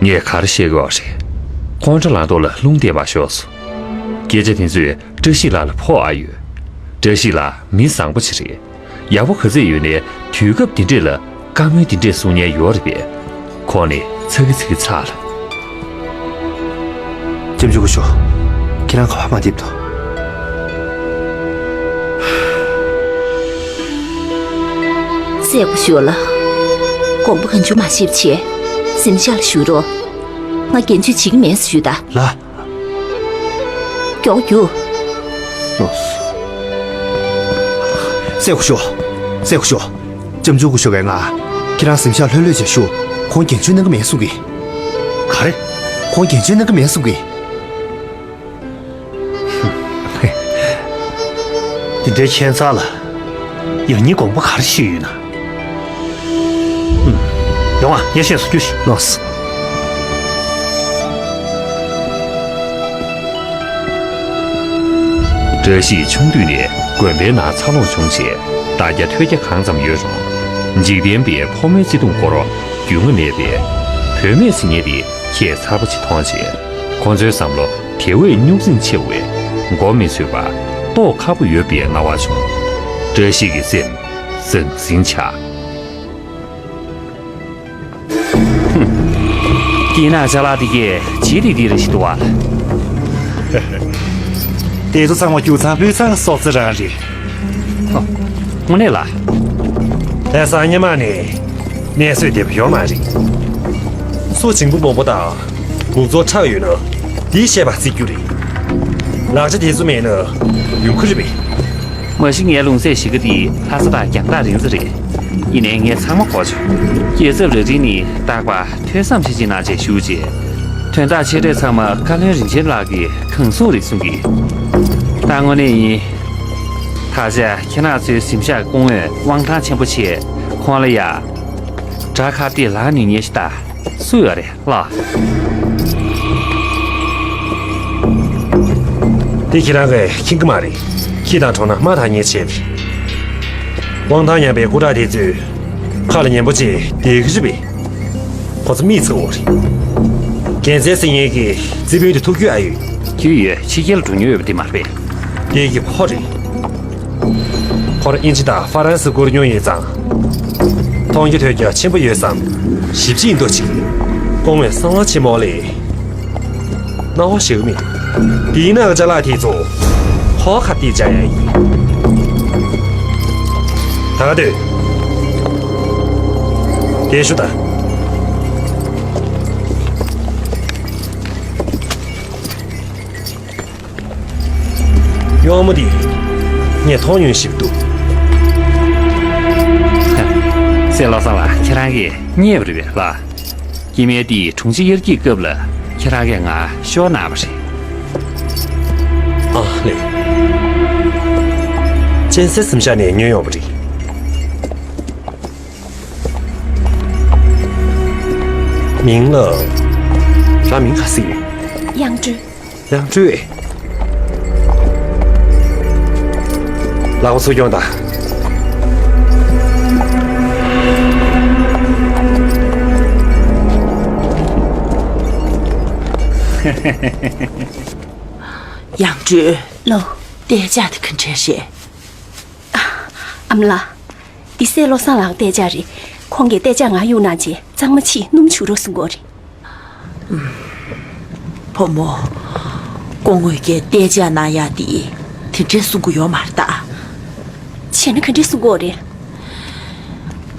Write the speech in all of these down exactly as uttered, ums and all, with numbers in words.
ངས་ག་རེ་བཤད་ཀྱི་ཡོད་རེད། ཁོང་ཁྲོ་ལངས་དོགས་ལ་རླུང་བསྡད་པ་ཤོར་སོང་། སྐད་ཆ་དེ་ཚོས་བཀྲ་ཤིས་ལགས་ལ་ཕོག་ཨ་ཡོད། བཀྲ་ཤིས་ལགས་མི་བཟང་པོ་ཅིག་རེད། ཡག་པོ་ག་ཚོད་ཡོད་ནའི་དུས་སྐབས་འདི་འདྲས་ལ་བཀའ་མོལ་འདི་འདྲས་གསུང་མཁན་ཡོད་རེད་པས། ཁོང་ནི་ཚ་གི་ཚ་གི་ཚ་ལ། ལྕམ་ཆུང་སྐུ་ཞབས། ཁྱེད་རང་ག་པར་མ་འདེབས་དོ། སྲས་སྐུ་ཞབས་ལགས། དགོངས་པ་གང་བྱུང་མ་བཞེས་པ་བྱས། གཟིམ་ཤག་ལ་བཞུགས་རོགས། ང་རྒན་གཅེས་བྱེད་ཀྱི་མེད་ཟེར་ཞུས་ད། ལགས། མགྱོགས་རྒྱུགས། ལགས་སོ། སྲས་སྐུ་ཞབས། སྲས་སྐུ་ཞབས། ལྕམ་ཆུང་སྐུ་ཞབས་ཀྱིས་ང་ཁྱེད་རང་གཟིམ་ཤག་ལྷོད་ལྷོད་བྱས་བཞུགས། ཁོང་རྒན་གཅེས་གནང་གི་མེད་གསུང་གི། ག་རེ། ཁོང་རྒན་གཅེས་གནང་གི་མེད་གསུང་གི། དེ་འདྲའི་ཁྱད་མཚར་ལ། ཡང་སྙིང་དགོངས་པ་ག་རེ་ཞིག་ཡོད་ན། ཡོང་ཨ། ངས་བཤད་སོ་རྒྱུ་ཞིག་ལོགས། བཀྲ་ཤིས་ཆུང་དུས་ནས་དགོན་པའི་ནང་འཚར་ལོངས་བྱུང་རྗེས། ལྟ་རྒྱ་ཐོས་རྒྱ་གང་ཙམ་ཡོད་རུང་། འཇིག་རྟེན་པའི་ཕོ་མོའི་བརྩེ་དུང་སྐོར་རྒྱུས་མངའ་མེད་པས། བུད་མེད་ཟེར་མཁན་དེ་ཁྱད་མཚར་པོ་ཅིག་མཐོང་རྗེས། ཁོ་ཚོའི་བསམ་བློ་དེ་བས་རྙོག་འཛིང་ཆེ་བས། མགོ་མི་ཚོད་པ། ལྟོགས་ཁག་པོ་ཡོད་པའི་སྣང་བ་བྱུང་། བཀྲ་ཤིས་ཀྱི་སེམས་ཟང་ཟིང་ཆགས། དེས་ན་ཅ་ལག་དེ་གས་ཇི་སྟེ་འདི་རེ་ཞིག་འདུག་བ། དེ་ཚོ་ཚང་མ་རྒྱུ་ཚང་སྤུས་ཚང་སོག་རྩི་རང་རེད། ཨ། དངོས་གནས་ལ། ལྷ་ས་སྔོན་མ་ནས་ནས་བཟོས་བསྡད་པ་ཡོད་མ་རེད། སོ་བྱིང་པོ་མང་པོ་དང་། འགོག་ཚོགས་ཁྲག་ཡོད་ན། འདིས་བཤད་པ་བརྩི་རྒྱུ་རེད། ལག་ཆ་དེ་ཚོ་མེད་ན་ཡོང་གི་རེད་པས། མ་གཞི་ངའི་ལུང་ཚན་གཞིས་ཀ་འདི་ལྷ་ས་དང་རྒྱང་ཐག་རིང་ས་རེད། ཡིན་ནའི་ངས་ཚང་མ་གོ་ཆོག་རྒྱལ་ཚབ་རྭ་སྒྲེང་ནི་རྟག་པར་ཐོས་བསམ་ཞིག་ཅིག་གནང་བྱས་བཞུགས་རྗེས། དོན་དག་ཆེ་གྲས་ཚང་མ་བཀའ་བློན་རིན་ཆེན་ལགས་ཀྱིས་གང་གསུང་རེད་གསུང་གི། ད་དངོས་གནས་ཡིན། ད་ཆ་ཁྱེད་རང་ཚོའི་གཟིམ་ཤག་སྐུ་ངོས་དབང་ཐང་ཆེན་པོ་བྱས། ཁོང་ལ་ཡ། དགྲ་ཁ་གཏད་ལངས་ནུས་མཁན་ཞིག་ད་སུ་ཡོད་རེད། ལགས། དེ་ཁྱེད་རང་གིས་མཁྱེན་གྱི་མ་རེད། ཁྱི་དང་གྲོགས་ན་དམག་དང་ཉེ་ཆེ་རེད། དབང་ཐང་ཉམས་པའི་སྐུ་དྲག་དེ་ཚོས་ཁ་ལ་ཉན་པོ་བྱས་བསྡད་ཀྱི་རེད་པས། ཁོ་ཚོ་མི་ཚ་བོ་རེད། རྒྱལ་མཚན་ཟེར་མཁན་གྱི་རྩིས་དཔོན་དེ་ཐུག་རྒྱུ་ཨ་ཡོད། རྒྱུས་ཡོད། ཕྱི་རྒྱལ་འགྲོ་མྱོང་ཡོད་པ་དེ་མ་རེད་པས། དེ་གི་ཕོ་རེད། ཁོ་རང་དབྱིན་ཇི་དང་ཧྥ་རན་སི་སྐོར་མྱོང་ཡོད་ཙང་། མཐོང་རྒྱ་ཐོས་རྒྱ་ཆེན་པོ་ཡོད་བསམ། ཞིབ་ཅིང་འདུག་ཅིང་། སྐུ་ངོས་གསང་བ་ཆེན་མོ་ལས། སྣང་བ་ཞིག་མི་འདུག་དེའི་ནང་ཅ་ལག་དེ་ཚོ་ཁོ་ཁ་གཏད་བཅག་ཡ་ཡིན། ད་ག་དུས། དེ་ཞུ་ད། གཡོག་མོ་འདི་ངས་མཐོང་མྱོང་ཞིག་འདུག་སྲས་བློ་བཟང་ལགས། ཁྱེད་རང་གིས་རྙེད་པ་རེད་པས་ལགས། སྐྱེ་དམན་འདིས་དྲུང་ཆེ་དབྱར་སྐྱིད་སྐབས་ལ་ཁྱེད་རང་གིས་ང་ཤོར་གནང་བ་རེད། ཨ་ལེ། གཅན་གཟན་གཟིམ་ཤག་ནས་ཉོས་ཡོང་བ་རེད། མིང་ལ། རང་མིང་ག་ཟེར་ཡིན། དབྱངས་སྒྲོལ། དབྱངས་སྒྲོལ། ལག་པ་འཚུབ་ཡོང་དང་། དབྱངས་སྒྲོལ། ལོ། རྟ་ལྕག་དེ་ག་འདྲ་རེད། ཨ་མ་ལགས། འདི་སྲས་བློ་བཟང་ལགས་རྟ་ལྕག་རེད། ཁོང་གིས་རྟ་ལྕག་ང་གཡུག་གནང་རྗེས་གཙང་མ་ཕྱིས་སྣུམ་བྱུག་རོགས་གསུང་གི་ཡོད་རེད། བུ་མོ། སྐུ་ངོས་ཀྱིས་རྟ་ལྕག་གནང་ཡག་འདི་དེ་འདྲས་གསུང་གི་ཡོད་མ་རེད་ད། བྱས་ན་ག་འདྲས་གསུང་གི་ཡོད་རེད།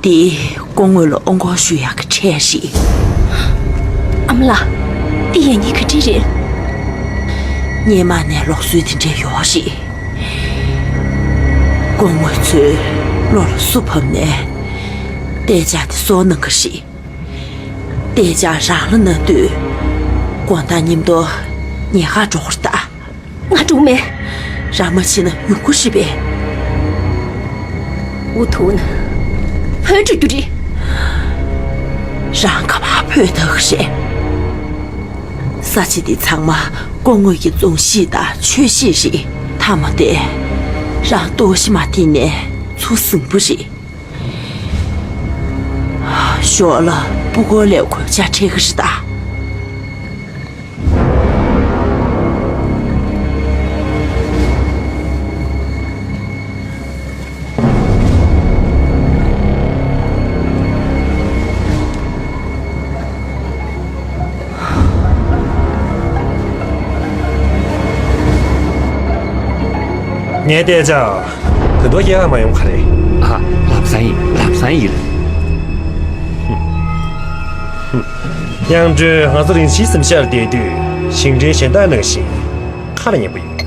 འདི་སྐུ་ངོ་ལ་དབུ་འཁོར་ཞུ་ཡག་གི་ཁྲལ་རེད། ཨ་མ་ལགས། འདི་ཡག་ཉེས་ག་འདྲས་རེད། སྔོན་མ་ནས་ལུགས་སྲོལ་དེ་འདྲས་ཡོད་རེད། སྐུ་ངོ་ཚོས་བློ་ལ་སུ་བབས་ནས་རྟ་ལྕག་དེ་གསོག་གནང་གི་རེད། རྟ་ལྕག་རང་ལ་གནང་དུས་དགོང་དག་ཉིན་ཐོ་ཉལ་ཁར་འགྲོ་གི་རེད་ད། ང་འགྲོ་མེད། རང་མ་ཕྱིན་ན་ཡོང་གི་རེད་པས། འུ་ཐུག་ན། ཕོན་འགྲོ་རྒྱུ་རེད། རང་ག་པར་ཕོད་ཐུབ་ཀྱི་རེད། ས་ཆ་འདི་ཚང་མ་སྐུ་ངོ་གི་རྫོང་གཞིས་དང་ཆོས་གཞིས་རེད། མཐའ་མ་དེ་རང་ལྟོགས་ཤི་མ་ཐེན་ནས་ཚུར་ཟིན་པ་རེད། ཞོར་ལ་སྤུ་གུ་ལ་གོད་ཆག་འཕྲད་ཀྱི་རེད་ད། ངས་བལྟས་ཙང་། ད་དུང་ཡག་མ་ཡོང་ག་རེད། ཨ། ལམ་སང་ཡིན། ལམ་སང་ཡིན། དབྱངས་སྒྲོན། ང་ཚོ་རིན་ཆེན་གཟིམ་ཤག་ལ་བསྡད་དུས་ཞིང་བྲན་གཞན་དག་ནང་བཞིན་ཁ་ལ་ཉན་པོ་ཡོད།